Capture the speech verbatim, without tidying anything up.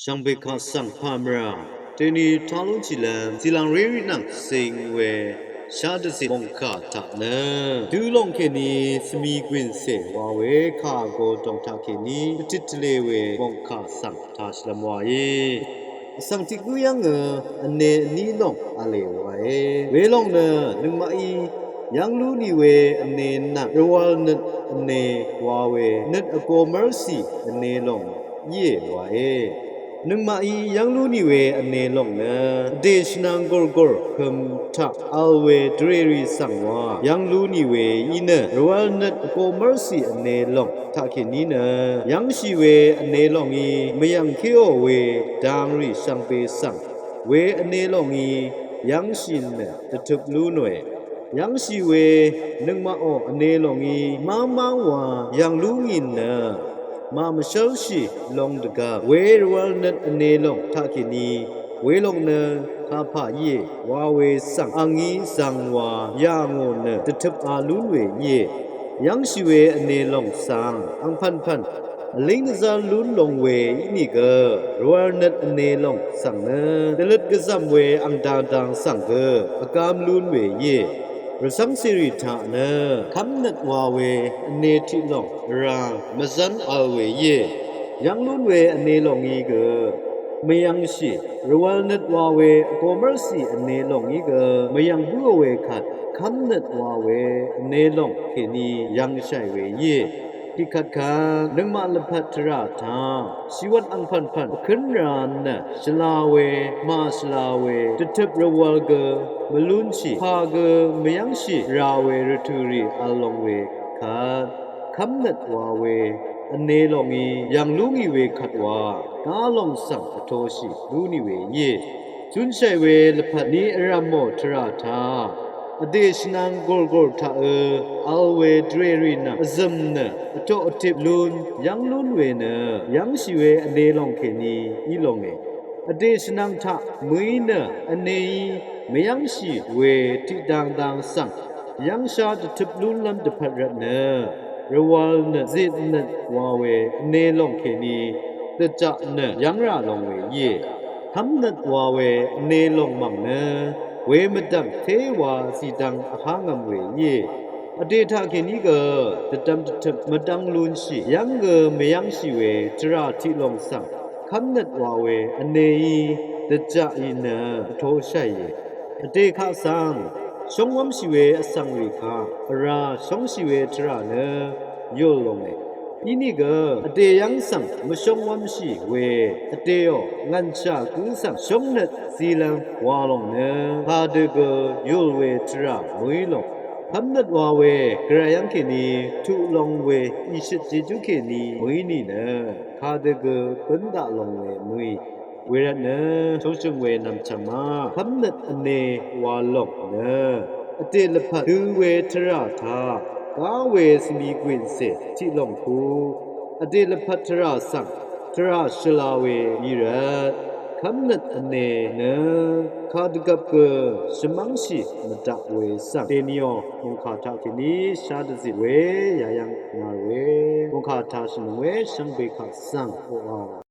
Shvngbe kaq svng pà mvrà deni talún chìlvm zìlàng rérì nvng sing we shá dvzit mòngkà taq nø dø lòng kèní svmi gwìncè wa we kà vgo dòng taq kèní dvtit tvlē we mòngkà svng tashìlvm waí. Vsvng tiq gǿ yv́ngø vne vní lòng v̄le wae. Welòng nø nøngmaqí yv́ng lú nì we vne nvng rvwv̄l nøt vne wa we nøt vgo mv́rcì vne lòng íe wae. Nøngmaqí yv́ng lú nì we vne lòng nø vdè shvnang gòrgòr høm taq vl we dvrèrì svng wa yv́ng lú nì we í nø rvwv̄l nøt vgo mv́rcì vne lòng taqkèní nø yv́ngshì we vne lòngí mvyv̀ngkéò we dangrì shvngbe svng we vne lòngí yv́ngshì nø dvtøp lú nòe. Yv́ngshì we nøngmaqò vne lòngí mámá wa yv̀ng lú ngì nø màmvshv́lshì long dvgvp we rvwv̄l nøt vne lòng taqkèní welòng nø kapà íe wa we svng angí zvng wa yà ngò nø dvtøp a lún we íe. Yv́ngshì we vne lòng svng angpv̀npv̀n vlíng dvzv́r lún long we ínìgø rvwv̄l nøt vne lòng svng nø dvløt gvzv̀m we ang dangdang svng gø vgám lún we íe. Rvcv́ng cèrì taq nø kv́mnøt wa we vne tiq lòng vrá mvzv́n vl we íe. Yv́ng lún we vne lòngí gø mvyv̀ngshì rvwv̄l nøt wa we vgo mv́rcì vne lòngí gø mvyv̀ng bǿò we kvt kv́mnøt wa we vne lòng kèní yv̀ngshàì we íe. Tiqkvt kvt nøngmaq lvpat tvrà taq shìwvt angpv̀npv̀n vkǿn rā nø shvla we màshvla we dvtøp rvwv̄l gø mvlúnshì pà gø mvyv́ngshì rā we rvtø̀ rì vl long we kvt kv́mnøt wa we vne lòngí yv̀ng lú ngì we kvt wa gá lòng svng vtoshì lú nì we íe. Zúnshàì we lvpat ní vrv̀mò tvrà taq vdè shvnang gòrgòr taqø vl we dvrèrì nvng vzø̀m nø vtoq vtip lún yv́ng lún we nø yv́ngshì we vne lòng kèní í longe. Vdè shvnang taq mø̀í nø vneí mvyv́ngshì we tiqdangdang svng yv́ngshá dvtøp lúnlv́m dvpvt rvtnø rvwv̄l nøt zitnøt wa we vne lòng kèní dvjaq nø yv́ng rà long we íe. Kv́mnøt wa we vne lòng mv̀ng nø we mvdv̀m téwa zìdvng vhá ngv̀m we íe. Vdè taqkèní gø dvdvm dvtøp mvdv́ng lúnshì yv́ng gø mvyv́ngshì we tvrà tiq lòng svng kv́mnøt wa we vneí dvjaqì nø vtoshàìe. Vdè kaq svng shóngwv́mshì we vsvng rì kaq vrá shóngshì we tvrà nø yùl longe. Inìgø vdè yv́ng svng mvshóngwv́mshì we vdèò ngv̀nshà gǿ svng shóngnøt zilv́ng wa lòng nø kadø gø yùl we tvrà mø̀í lòng. Kv́mnøt wa we gvray yv́ng kèní tuq long we ìshøt jejú kèní mø̀í nìnø kadø gø bǿn daq long we mø̀í. Wervtnø shóngshø̀ng we nv̀mchv̀ng ma kv́mnøt vne wa lòng nø vdè lvpat dø we tvrà taq gá we svmi gwìncè tiq lòng ku vdè lvpat tvrà svng tvrà shvla we í rvt kv́mnøt vne nø kadvgvp gø shvmv́ngshì mvdaq we svng dènìò mòngkà taqkèní shá dvzit we yayv́ng ngar we mòngkà tashìnøng we shvngbe kaq svng oqa